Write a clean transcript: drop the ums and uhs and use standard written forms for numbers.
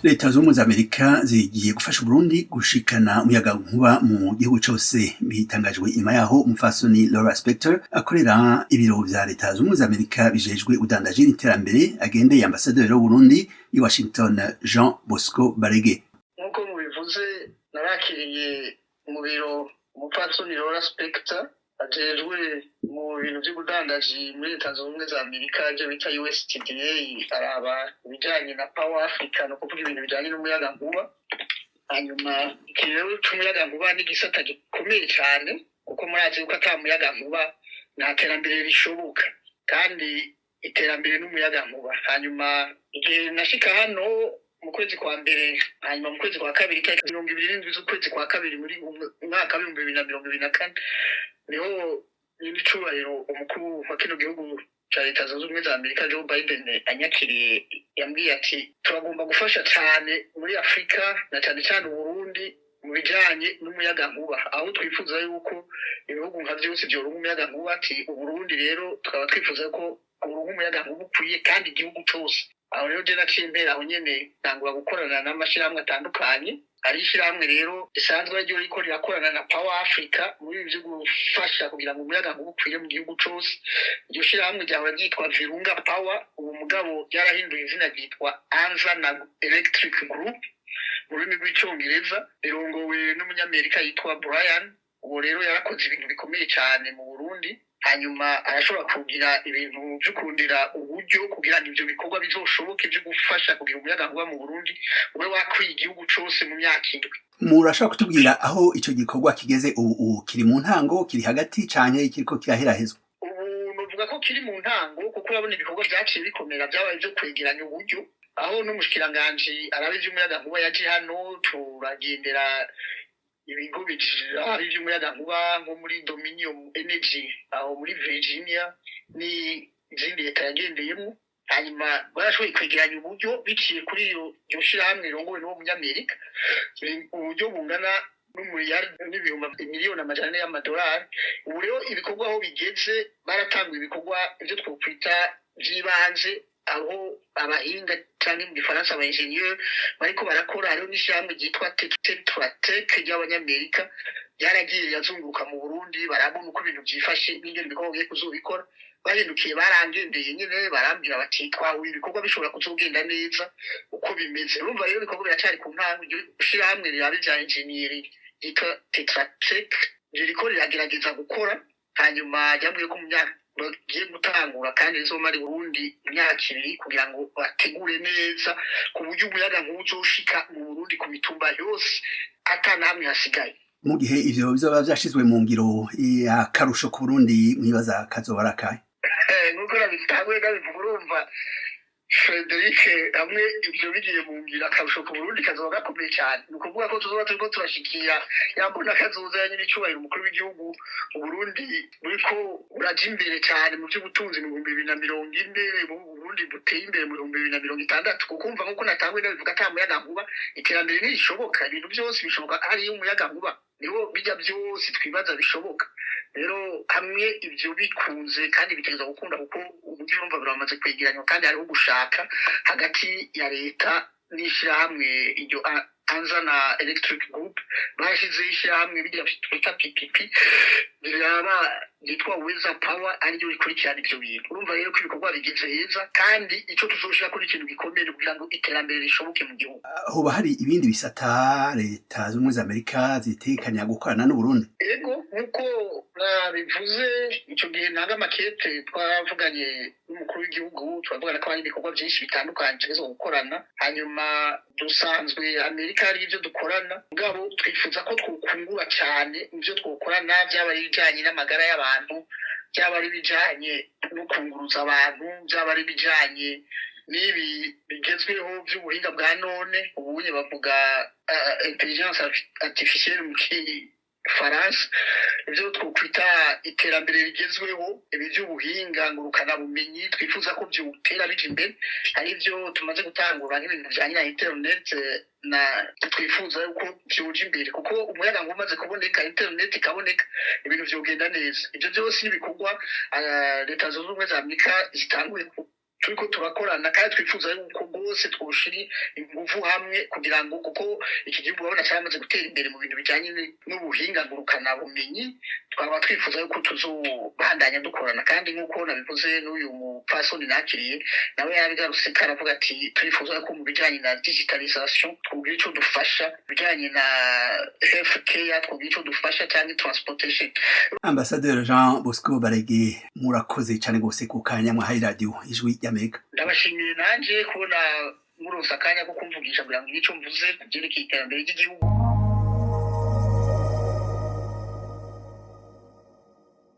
Leta z'Ubumwe za Amerika zigiye gufasha Uburundi gushikana umuyagankuba mu gihugu cose. Bitangajwe inyuma yaho umupfasoni Laura Spector akorera ibiro vya Leta z'Ubumwe za Amerika bijejwe ubudandaji n'iterambere agendeye ambasaderi w'Uburundi i Washington, Jean Bosco Barege. Nk'uko mubivuze, narakiriye mu biro umupfasoni Laura Spector ajejwe mu bintu vy'ubudandaji muri Leta Zunze Ubumwe za Amerika, ivyo bita USTDA. Araba ibijanye na Power Africa, ni ukuvuga ibintu bijanye n'umuyagankuba. Hanyuma iki rero c'umuyagankuba ni igisata gikomeye cane, kuko murazi yuko ata muyagankuba nta terambere rishoboka, kandi iterambere n'umuyagankuba. Hanyuma igihe nashika hano mu kwezi kwa mbere, hanyuma mu kwezi kwa kabiri, itariki 27 z'ukwezi kwa kabiri muri umwaka w'2024, niho nyir'icubahiro umukuru wa kino gihugu ca Leta Zunze Ubumwe za Amerika, Joe Biden, anyakiriye, yambwiye ati: "Turagomba gufasha cane muri Afurika na cane cane Uburundi mu bijanye n'umuyagankuba, aho twifuza yuko ibihugu nka vyose vyoronka umuyagankuba." Ati: "Uburundi rero tukaba twifuza ko buronka umuyagankuba ukwiye kandi igihugu cose." Aho rero je naciye mpera aho nyene ntangura gukorana n'amashirahamwe atandukanye. Hari ishirahamwe rero risanzwe ryo riko rirakorana na Power Africa muri ibi vyo gufasha kugira ngo umuyagankuba ukwiye mu gihugu cose. Iryo shirahamwe ryahora ryitwa Virunga Power, ubu mugabo ryarahinduye izina ryitwa Anza na Electric Group mu rurimi rw'Icongereza, rirongowe n'Umunyamerika yitwa Brian. Uwo rero yarakoze ibintu bikomeye cyane mu Burundi, hanyuma arashobora kugira ibintu vyo kurondera uburyo kugira ngo ivyo bikorwa bizoshoboke vyo gufasha kugira umuyagankuba mu Burundi ube wakwiye igihugu cose mu myaka 7. Murashobora kutubwira aho ico gikorwa kigeze ubu? Kiri mu ntango, kiri hagati, canke kiriko kiraherahezwa? Ubu novuga ko kiri mu ntango, kuko urabona ibikorwa vyaciye bikomera vyabaye vyo kwegeranya uburyo, aho n'umushikiranganji araba ivy'umuyagankuba yaje hano, turagendera ibigo bijejwe ivy'umuyagankuba nko muri Dominion Energy aho muri Virginia n'izindi leta yagendeyemo. Hanyuma barashoboye kwegeranya uburyo biciye kuri iyo iryo shirahamwe rirongowe n'uwo Munyamerika, uburyo bungana n'umuriyari n'ibihumbi miliyoni 400 y'amadolari. Ubu rero ibikorwa aho bigeze, baratanguye ibikorwa ivyo twokwita vy'ibanze, aho abahinga canke mu gifaransa aba ingénieur bariko barakora. Hariho n'ishirahamwe ryitwa Tetratec ry'Abanyamerika ryaragiye rirazunguruka mu Burundi, barabona uko ibintu vyifashe n'ingene ibikorwa bagiye kuzobikora. Bahindukiye barangendeye nyene, barambwira bati: "Twahuye ibikorwa bishobora kuzogenda neza uko bimeze." Urumva rero ibikorwa biracari ku ntango. Iryo shirahamwe riraba ivya engineering ryitwa Tetratec ririko riragerageza gukora, hanyuma ryambwiye ko mu myaka bagiye gutangura kandi rizomara i Burundi imyaka 2 kugira ngo bategure neza ku buryo umuyagankuba uzoshika mu Burundi ku mitumba yose ata nahamwe hasigaye. Mu gihe ivyo bizoba vyashizwe mu ngiro, akarusho ku Burundi mwibaza kazoba ari akahe? Nk'uko nabitanguye nabivuga, urumva Frederic, hamwe ivyo bigiye mu ngiro, akarusho ku Burundi kazoba gakomeye cyane. Ni ukuvuga ko tuzoba turiko turashikira ya mbona kazoza ya nyir'icubahiro umukuru w'igihugu, Uburundi buriko buraja imbere cyane mu vy'ubutunzi mu 2040, Uburundi buteye imbere mu 2060. Kuko umva, nk'uko natanguye nabivuga, ata muyagankuba iterambere ntirishoboka. Ibintu byose bishoboka hariyo umuyagankuba, niho bijya byose twibaza bishoboka. Rero hamwe ivyo bikunze, kandi bitegerezwa gukunda, kuko uburyo urumva biramaze kwegeranywa kandi hariho gushaka hagati ya leta n'ishirahamwe iryo Anza na Electric Group. Barashizeho ishirahamwe bijya twita PPP riraba ryitwa Weza Power, ariryo rikurikirana ivyo bintu. Urumva rero ko ibikorwa bigeze heza, kandi ico tuzoshira kuri ikintu gikomeye kugira ngo iterambere rishoboke mu gihugu. Hoba hari ibindi bisata Leta z'Ubumwe za Amerika zitekanya gukorana n'Uburundi? Ego, nk'uko nabivuze ico gihe ntanga makete, twavuganye n'umukuru w'igihugu, turavugana ko hari ibikorwa byinshi bitandukanye tutegerezwa gukorana. Hanyuma dusanzwe Amerika hari ibyo dukorana, mugabo twifuza ko twokungura cyane mu byo twokorana, byaba ari ibijanye n'amagara y'abantu, byaba ari ibijanye no kunguruza abantu, byaba ari ibijanye n'ibi bigezweho by'ubuhinga bwa none, ubunye bavuga intelligence artificielle mu Gifaransa, ibyo twokwita iterambere rigezweho, ibi by'ubuhinga ngurukanabumenyi. Twifuza ko byotera bija imbere. Hari ibyo tumaze gutangura nk'ibintu bijanye na internet, na twifuza yuko vyoja imbere, kuko umuyaga nkuba umaze kuboneka, internet ikaboneka, ibintu vyogenda neza. Ivyo vyose n'ibikorwa Leta Zunze Ubumwe za Amerika zitanguye turiko turakorana, kandi twifuza yuko rwose. Bose twoshira inguvu hamwe kugira ngo, kuko iki gihugu urabona cyaramaze gutera imbere mu bintu bijanye n'ubuhinga ngurukana bumenyi, twaba twifuza yuko tuzobandanya dukorana. Kandi nk'uko nabivuze, n'uyu mupfasoni nakiriye nawe yarabigarutse, karavuga ati: "Turifuza ko mu bijanye na digitalisation twogira ico dufasha, bijanye na health care twogira ico dufasha, cyangwa transportation." Ambasaderi Jean Bosco Barege, murakoze cyane rwose ku kanya mwahaye Radiyo Ijwi ry'Amerika. Ndabashimiye nanje kubona muronse akanya ko kumvugisha kugira ngo ico mvuze ku vyerekeye iterambere ry'igihugu.